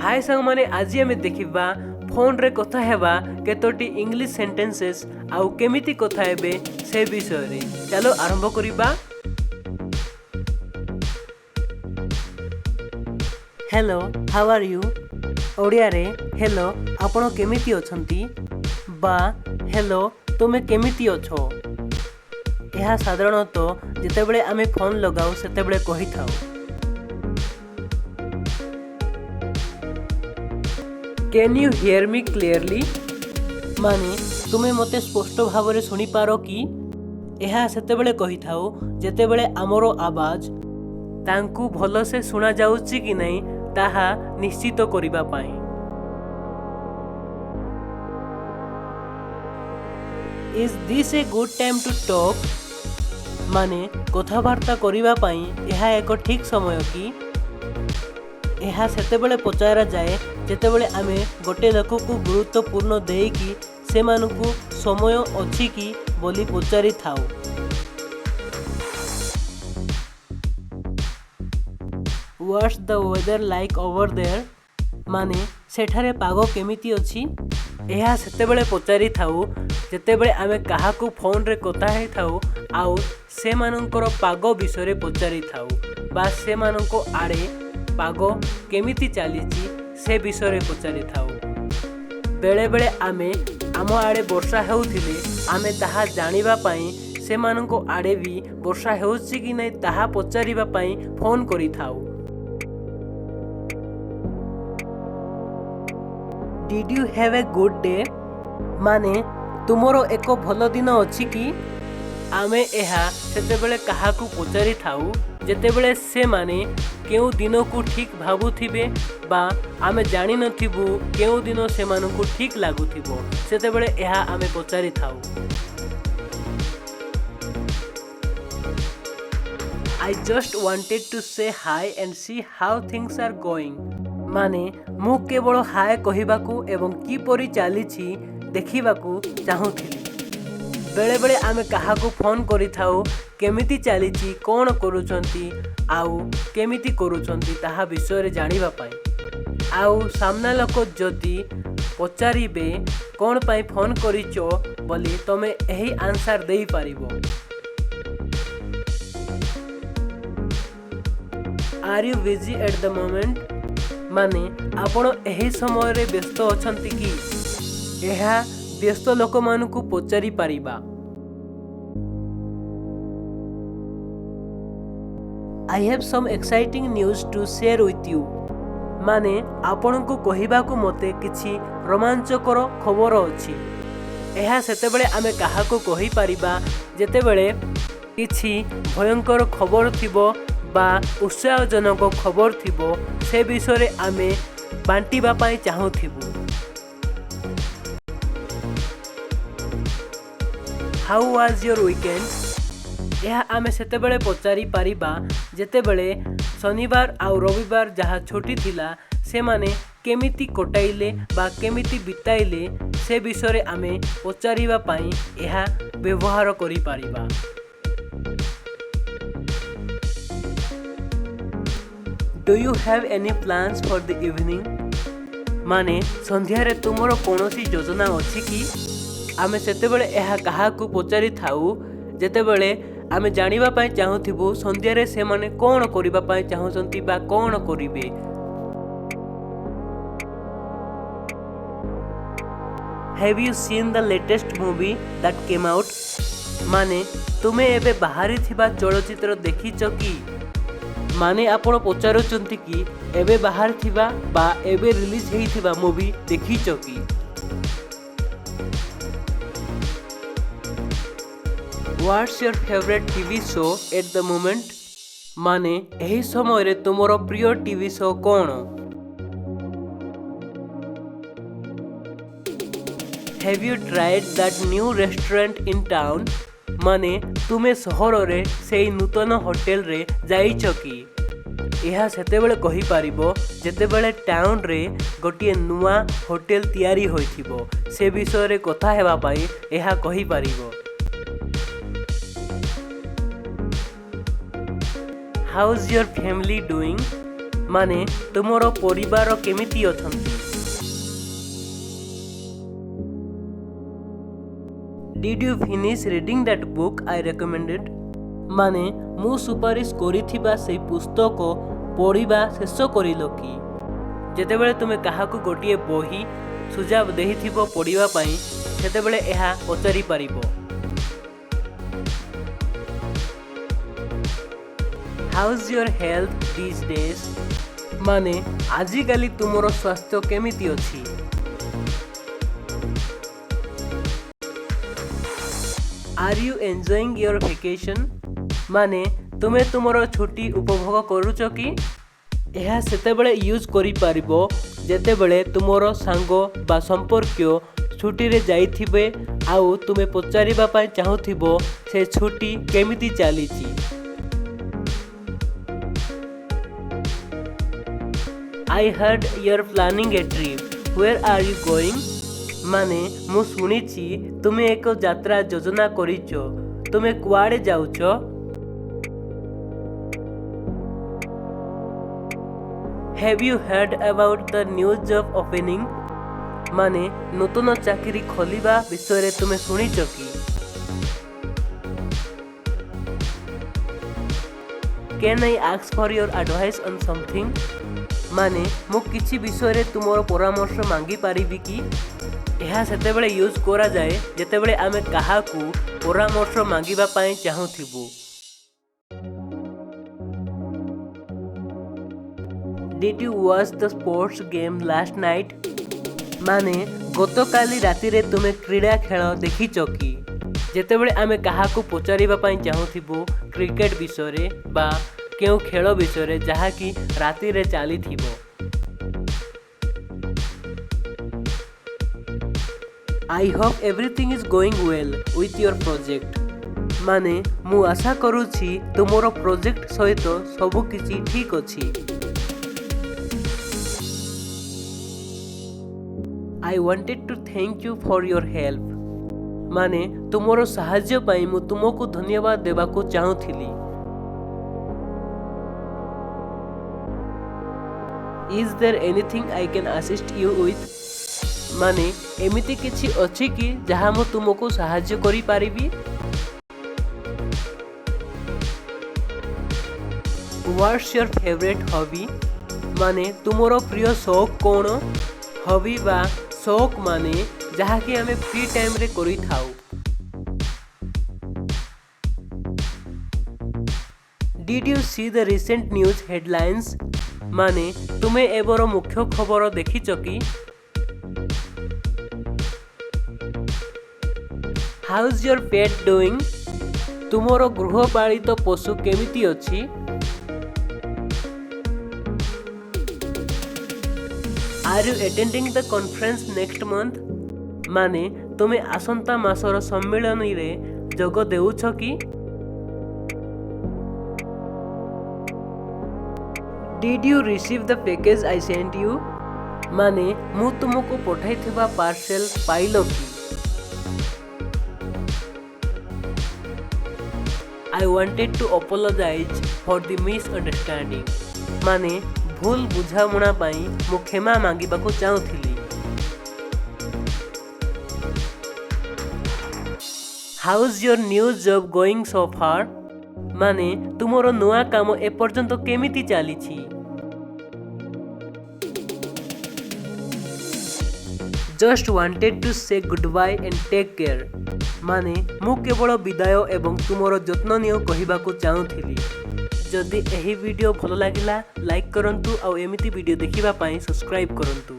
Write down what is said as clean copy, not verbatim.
ହାଏ ସାଙ୍ଗମାନେ, ଆଜି ଆମେ ଦେଖିବା ଫୋନ୍ରେ କଥା ହେବା କେତୋଟି ଇଂଲିଶ ସେଣ୍ଟେନ୍ସେସ୍ ଆଉ କେମିତି କଥା ହେବେ ସେ ବିଷୟରେ। ଚାଲ ଆରମ୍ଭ କରିବା। Hello, how are you? ଓଡ଼ିଆରେ ହ୍ୟାଲୋ, ଆପଣ କେମିତି ଅଛନ୍ତି ବା ହ୍ୟାଲୋ, ତୁମେ କେମିତି ଅଛ। ଏହା ସାଧାରଣତଃ ଯେତେବେଳେ ଆମେ ଫୋନ୍ ଲଗାଉ ସେତେବେଳେ କହିଥାଉ। Can you hear me clearly? ମାନେ ତୁମେ ମୋତେ ସ୍ପଷ୍ଟ ଭାବରେ ଶୁଣିପାର କି? ଏହା ସେତେବେଳେ କହିଥାଉ ଯେତେବେଳେ ଆମର ଆବାଜ ତାଙ୍କୁ ଭଲସେ ଶୁଣାଯାଉଛି କି ନାହିଁ ତାହା ନିଶ୍ଚିତ କରିବା ପାଇଁ। Is this a good time to talk? ମାନେ କଥାବାର୍ତ୍ତା କରିବା ପାଇଁ ଏହା ଏକ ଠିକ୍ ସମୟ କି? ଏହା ସେତେବେଳେ ପଚରାଯାଏ ଯେତେବେଳେ ଆମେ ଗୋଟେ ଲୋକକୁ ଗୁରୁତ୍ୱପୂର୍ଣ୍ଣ ଦେଇକି ସେମାନଙ୍କୁ ସମୟ ଅଛି କି ବୋଲି ପଚାରିଥାଉ। What's the weather like over there? ମାନେ ସେଠାରେ ପାଗ କେମିତି ଅଛି? ଏହା ସେତେବେଳେ ପଚାରିଥାଉ ଯେତେବେଳେ ଆମେ କାହାକୁ ଫୋନ୍ରେ କଥା ହେଇଥାଉ ଆଉ ସେମାନଙ୍କର ପାଗ ବିଷୟରେ ପଚାରିଥାଉ ବା ସେମାନଙ୍କ ଆଡ଼େ ପାଗ କେମିତି ଚାଲିଛି ସେ ବିଷୟରେ ପଚାରିଥାଉ। ବେଳେବେଳେ ଆମେ ଆମ ଆଡ଼େ ବର୍ଷା ହେଉଥିଲେ ଆମେ ତାହା ଜାଣିବା ପାଇଁ ସେମାନଙ୍କ ଆଡ଼େ ବି ବର୍ଷା ହେଉଛି କି ନାହିଁ ତାହା ପଚାରିବା ପାଇଁ ଫୋନ୍ କରିଥାଉ। Did you have a good day? ମାନେ ତୁମର ଏକ ଭଲ ଦିନ ଅଛି କି? ଆମେ ଏହା ସେତେବେଳେ କାହାକୁ ପଚାରିଥାଉ ଯେତେବେଳେ ସେମାନେ କେଉଁ ଦିନକୁ ଠିକ୍ ଭାବୁଥିବେ ବା ଆମେ ଜାଣିନଥିବୁ କେଉଁ ଦିନ ସେମାନଙ୍କୁ ଠିକ୍ ଲାଗୁଥିବ, ସେତେବେଳେ ଏହା ଆମେ ପଚାରିଥାଉ। I just wanted to say hi and see how things are going. ମାନେ ମୁଁ କେବଳ ହାଏ କହିବାକୁ ଏବଂ କିପରି ଚାଲିଛି ଦେଖିବାକୁ ଚାହୁଁଥିଲି। ବେଳେବେଳେ ଆମେ କାହାକୁ ଫୋନ୍ କରିଥାଉ କେମିତି ଚାଲିଛି, କ'ଣ କରୁଛନ୍ତି ଆଉ କେମିତି କରୁଛନ୍ତି ତାହା ବିଷୟରେ ଜାଣିବା ପାଇଁ। ଆଉ ସାମ୍ନା ଲୋକ ଯଦି ପଚାରିବେ କ'ଣ ପାଇଁ ଫୋନ୍ କରିଛ ବୋଲି, ତୁମେ ଏହି ଆନ୍ସର୍ ଦେଇପାରିବ। Are you busy at the moment? ମାନେ ଆପଣ ଏହି ସମୟରେ ବ୍ୟସ୍ତ ଅଛନ୍ତି କି? ଏହା ବ୍ୟସ୍ତ ଲୋକମାନଙ୍କୁ ପଚାରି ପାରିବା। I have some exciting news to share with you. ମାନେ ଆପଣଙ୍କୁ କହିବାକୁ ମୋତେ କିଛି ରୋମାଞ୍ଚକର ଖବର ଅଛି। ଏହା ସେତେବେଳେ ଆମେ କାହାକୁ କହିପାରିବା ଯେତେବେଳେ କିଛି ଭୟଙ୍କର ଖବର ଥିବ ବା ଉତ୍ସାହଜନକ ଖବର ଥିବ, ସେ ବିଷୟରେ ଆମେ ବାଣ୍ଟିବା ପାଇଁ ଚାହୁଁଥିବୁ। How was your weekend? ଏହା ଆମେ ସେତେବେଳେ ପଚାରି ପାରିବା ଯେତେବେଳେ ଶନିବାର ଆଉ ରବିବାର ଯାହା ଛୁଟି ଥିଲା ସେମାନେ କେମିତି କଟାଇଲେ ବା କେମିତି ବିତାଇଲେ ସେ ବିଷୟରେ ଆମେ ପଚାରିବା ପାଇଁ ଏହା ବ୍ୟବହାର କରିପାରିବା। Do you have any plans for the evening? ମାନେ ସନ୍ଧ୍ୟାରେ ତୁମର କୌଣସି ଯୋଜନା ଅଛି କି? ଆମେ ସେତେବେଳେ ଏହା କାହାକୁ ପଚାରିଥାଉ ଯେତେବେଳେ ଆମେ ଜାଣିବା ପାଇଁ ଚାହୁଁଥିବୁ ସନ୍ଧ୍ୟାରେ ସେମାନେ କ'ଣ କରିବା ପାଇଁ ଚାହୁଁଛନ୍ତି ବା କ'ଣ କରିବେ। Have you seen the latest movie that came out? ମାନେ ତୁମେ ଏବେ ବାହାରିଥିବା ଚଳଚ୍ଚିତ୍ର ଦେଖିଛ କି? ମାନେ ଆପଣ ପଚାରୁଛନ୍ତି କି ଏବେ ବାହାରିଥିବା ବା ଏବେ ରିଲିଜ୍ ହେଇଥିବା ମୁଭି ଦେଖିଛ କି? What's your favourite TV show at the moment? ମାନେ ଏହି ସମୟରେ ତୁମର ପ୍ରିୟ ଟିଭି ଶୋ କ'ଣ? Have you tried that new restaurant in town? ମାନେ ତୁମେ ସହରରେ ସେଇ ନୂତନ ହୋଟେଲରେ ଯାଇଛ କି? ଏହା ସେତେବେଳେ କହିପାରିବ ଯେତେବେଳେ ଟାଉନରେ ଗୋଟିଏ ନୂଆ ହୋଟେଲ ତିଆରି ହୋଇଥିବ, ସେ ବିଷୟରେ କଥା ହେବା ପାଇଁ ଏହା କହିପାରିବ। How's your family doing? ମାନେ ତୁମର ପରିବାର କେମିତି ଅଛନ୍ତି? Did you finish reading that book I recommended? ମାନେ ମୁଁ ସୁପାରିଶ କରିଥିବା ସେଇ ପୁସ୍ତକ ପଢ଼ିବା ଶେଷ କରିଲ କି? ଯେତେବେଳେ ତୁମେ କାହାକୁ ଗୋଟିଏ ବହି ସୁଝାବ ଦେଇଥିବ ପଢ଼ିବା ପାଇଁ, ସେତେବେଳେ ଏହା ପଚାରି ପାରିବ। How's your health these days? ମାନେ ଆଜିକାଲି ତୁମର ସ୍ୱାସ୍ଥ୍ୟ କେମିତି ଅଛି? Are you enjoying your vacation? ମାନେ ତୁମେ ତୁମର ଛୁଟି ଉପଭୋଗ କରୁଛ କି? ଏହା ସେତେବେଳେ ୟୁଜ୍ କରିପାରିବ ଯେତେବେଳେ ତୁମର ସାଙ୍ଗ ବା ସମ୍ପର୍କୀୟ ଛୁଟିରେ ଯାଇଥିବେ ଆଉ ତୁମେ ପଚାରିବା ପାଇଁ ଚାହୁଁଥିବ ସେ ଛୁଟି କେମିତି ଚାଲିଛି। I heard you're planning a trip. Where are you going? ମାନେ ମୁଁ ଶୁଣିଛି ତୁମେ ଏକ ଯାତ୍ରା ଯୋଜନା କରିଛ। ତୁମେ କୁଆଡ଼େ ଯାଉଛ? Have you heard about the new job opening? ମାନେ ନୂତନ ଚାକିରି ଖୋଲିବା ବିଷୟରେ ତୁମେ ଶୁଣିଛ କି? Can I ask for your advice on something? ମାନେ ମୁଁ କିଛି ବିଷୟରେ ତୁମର ପରାମର୍ଶ ମାଗିପାରିବି କି? ଏହା ସେତେବେଳେ ୟୁଜ୍ କରାଯାଏ ଯେତେବେଳେ ଆମେ କାହାକୁ ପରାମର୍ଶ ମାଗିବା ପାଇଁ ଚାହୁଁଥିବୁ। Did you watch the sports game last night? ମାନେ ଗତକାଲି ରାତିରେ ତୁମେ କ୍ରୀଡ଼ା ଖେଳ ଦେଖିଛ କି? ଯେତେବେଳେ ଆମେ କାହାକୁ ପଚାରିବା ପାଇଁ ଚାହୁଁଥିବୁ କ୍ରିକେଟ ବିଷୟରେ ବା କେଉଁ ଖେଳ ବିଷୟରେ ଯାହାକି ରାତିରେ ଚାଲିଥିବ। I hope everything is going well with your project. ମାନେ ମୁଁ ଆଶା କରୁଛି ତୁମର ପ୍ରୋଜେକ୍ଟ ସହିତ ସବୁକିଛି ଠିକ୍ ଅଛି। I wanted to thank you for your help. ମାନେ ତୁମର ସାହାଯ୍ୟ ପାଇଁ ମୁଁ ତୁମକୁ ଧନ୍ୟବାଦ ଦେବାକୁ ଚାହୁଁଥିଲି। Is there anything I can assist you with? ମାନେ ଏମିତି କିଛି ଅଛି କି ଯାହା ମୁଁ ତୁମକୁ ସାହାଯ୍ୟ କରିପାରିବି? What's your favourite hobby? ମାନେ ତୁମର ପ୍ରିୟ ସଉକ କ'ଣ? ହବି ବା ସଉକ ମାନେ ଯାହାକି ଆମେ ଫ୍ରି ଟାଇମ୍ରେ କରିଥାଉ। Did you see the recent news headlines? ମାନେ ତୁମେ ଏବର ମୁଖ୍ୟ ଖବର ଦେଖିଛ କି? How's your pet doing? ତୁମର ଗୃହପାଳିତ ପଶୁ କେମିତି ଅଛି? Are you attending the conference next month? ମାନେ ତୁମେ ଆସନ୍ତା ମାସର ସମ୍ମିଳନୀରେ ଯୋଗ ଦେଉଛ କି? Did you receive the package I sent you? ମାନେ ମୁଁ ତୁମକୁ ପଠାଇଥିବା ପାର୍ସେଲ ପାଇଲ କି? I wanted to apologize for the misunderstanding. ମାନେ ଭୁଲ ବୁଝାମଣା ପାଇଁ ମୁଁ କ୍ଷମା ମାଗିବାକୁ ଚାହୁଁଥିଲି। How's your new job going so far? ମାନେ ତୁମର ନୂଆ କାମ ଏପର୍ଯ୍ୟନ୍ତ କେମିତି ଚାଲିଛି? Just wanted to say goodbye and take care. ମାନେ ମୁଁ କେବଳ ବିଦାୟ ଏବଂ ତୁମର ଯତ୍ନ ନିଅ କହିବାକୁ ଚାହୁଁଥିଲି। ଯଦି ଏହି ଭିଡ଼ିଓ ଭଲ ଲାଗିଲା, ଲାଇକ୍ କରନ୍ତୁ ଆଉ ଏମିତି ଭିଡ଼ିଓ ଦେଖିବା ପାଇଁ ସବସ୍କ୍ରାଇବ୍ କରନ୍ତୁ।